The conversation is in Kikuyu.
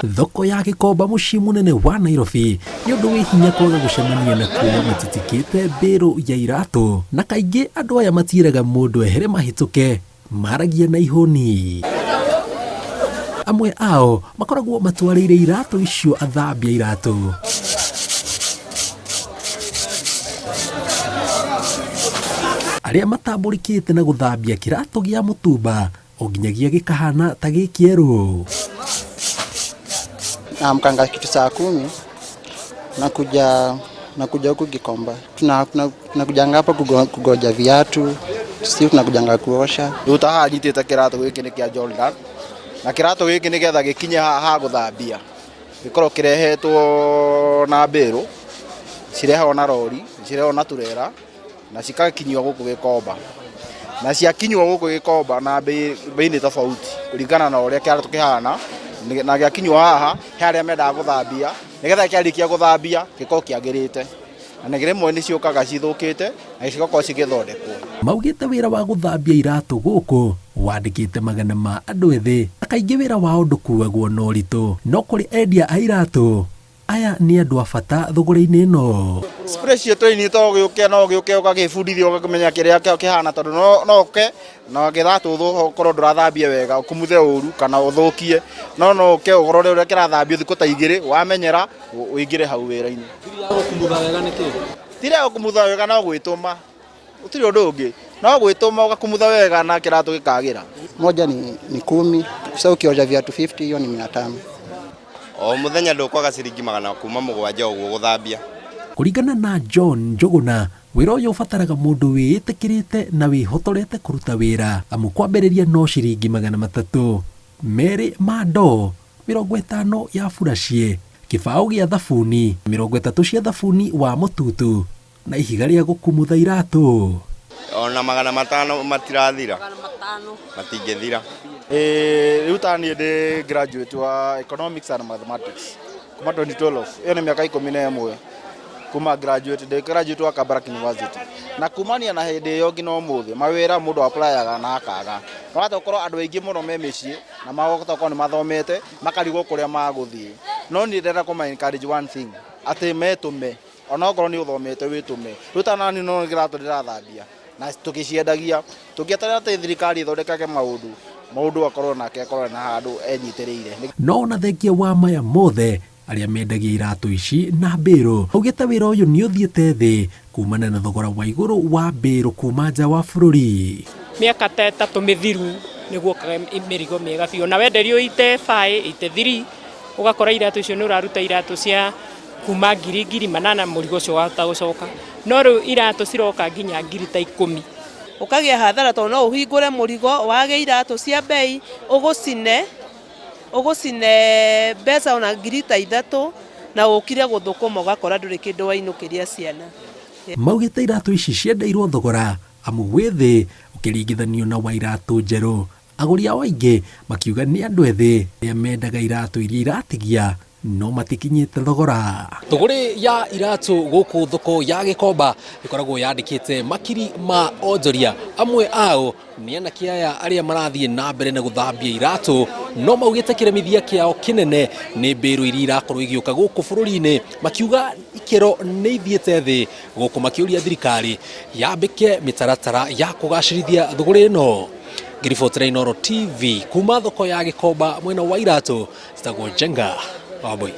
Thoko ya Gĩkomba mũciĩ mũnene wa Nairobi nĩ ũndũ wĩ hinya kwaga gũcemania na kuona matitikĩte mbĩrũ ya iratũ, na kaingĩ andũ aya matiĩraga mũndũ ehere mahĩtũke, maragia na ihũni. Amwe ao makoragwo matwarĩire iratũ icio athambia iratũ. Arĩa matambũrĩkĩte na gũthambia kĩratũ gĩa mũtumba o nginyagia gĩkahana ta gĩ kĩerũ. Naamkanga kitu saa 10, nakuja huku Gikomba. Tunakujanga hapa kugoja viatu, si tunakujanga kuosha. Rĩu ta haha nyitĩte kĩratũ gĩkĩ nĩ kĩa Jordan, na kĩratũ gĩkĩ nĩgetha gĩkinye haha ha gũthambia gĩkorwo kĩrehetwo na mbĩrũ, cirehagwo na rori, cirehagwo na turera na cikakinyio gũkũ Gĩkomba, na ciakinyio gũkũ Gĩkomba na bei nĩ tofauti kũringana na ũrĩa kĩratũ kĩhana, na gĩakinyio haha he arĩa mendaga gũthambia, nĩgetha kĩarĩkia gũthambia gĩkorwo kĩagĩrĩte, na rĩmwe nĩ ciũkaga cithũkĩte na cigakorwo cigĩthondekwo. Maugĩte wĩra wa gũthambia iratũ gũkũ wandĩkĩte magana ma andũ ethĩ, na kaingĩ wĩra wao ndũkuagwo na ũritũ, no kũrĩ endia a iratũ aya nĩ andũ a bata thũgũrĩ-inĩ ĩno. Special training to gĩũke, no gĩũke ũgagĩbundithio, ũgakĩmenya kĩrĩa kĩhana, tondũ no ũke na kĩratũ ũkorwo ndũrathambia wega, ũkumuthe ũru kana ũthũkie, no ũke ũrore ũrĩa kĩrathambio thikũ ta 2, wamenyera ũingĩre hau wĩra-inĩ. Tira gũkumutha wega no gwĩtũma, gũtirĩ ũndũ ũngĩ, no gwĩtũma ũgakumutha wega na kĩratũ gĩkagĩra. Moja ni 10, sasa ukiosha viatu 50 hiyo ni 500. O mũthenya ndũkwaga ciringi magana kuma 7 ũguo gũthambia. Kũringana na John Njũgũna, wĩra ũyũ ũbataraga mũndũ wĩĩtĩkĩrĩte na wĩhotorete kũruta wĩra, amu kwambĩrĩria no ciringi 300, 2 ma ndoo, 50 ya buraciĩ, kĩbaũ gĩa thabuni, 30 cia thabuni wa mũtutu na ihiga rĩa gũkumutha iratũ. Ona 500 matirathira, matingĩthira. Rĩu ta niĩ ndĩ graduate wa economics and mathematics kuma 2012, ĩyo nĩ mĩaka 11 kuma graduate, ndĩ graduate wa Kabarak University, na kumania na hĩndĩ ĩyo nginya ũmũthĩ mawĩra mũndũ applyaga na akaga. No hata gũkorwo andũ aingĩ mũno me mĩciĩ na mahota gũkorwo nĩ mathomete makarigwo kũrĩa magũthiĩ, no niĩ ndĩrenda kũma encourage one thing, atĩ metũme, onokorwo nĩ ũthomete wĩtũme. Rĩu ta nani no kĩratũ ndĩrathambia na tũgĩciendagia, tũngĩeterera atĩ thirikari ĩthondekage maũndũ, mũndũ akorwo nake akorwo na handũ enyitĩrĩire. No ona thengia wa maya mothe, arĩa mendagia iratũ ici na mbĩrũ maugĩte wĩra ũyũ nĩ ũthiĩte thĩ kumana na thogora wa igũrũ wa mbĩrũ kuma nja wa bũrũri. Mĩaka ta 3 mĩthiru nĩguokaga mĩrigo mĩega biũ, na wenderio ite 5 ite 3 ũgakora iratũ icio nĩ ũraruta iratũ cia kuma ngiri 800 mũrigo ũcio wahota gũcoka, no rĩu iratũ ciroka nginya ngiri ta 10. Ũkagĩa hathara tondũ no ũhingũre mũrigo wage iratũ cia bei, ũgũcine mbeca ona ngiri ta 3 na ũkire gũthũkũma ũgakora ndũrĩ kĩndũ wainũkĩria ciana. Maugĩte iratũ ici ciendeirwo thogora amu wĩ thĩ ũkĩringithanio na wa iratũ njerũ. Agũri ao aingĩ makiuga nĩ andũ ethĩ arĩa mendaga iratũ iria iratigia no matikinyĩte thogora. Thũgũrĩ ya iratũ gũkũ thoko ya Gĩkomba ĩkoragwo yandĩkĩte makiri ma onjoria. Amwe ao nĩ anake aya arĩa marathiĩ na mbere na gũthambia iratũ, no maugĩte kĩremithia kĩao kĩnene nĩ mbĩrũ iria irakorwo igĩũka gũkũ bũrũri-inĩ, makiuga ikĩro nĩ ithiĩte thĩ, gũkũ makĩũria thirikari yambĩke mĩtaratara ya kũgacĩrithia thũgũrĩ ĩno. Ngĩribotera Inooro TV kuma thoko ya Gĩkomba mwena wa iratũ, citagwo Njenga Wambui.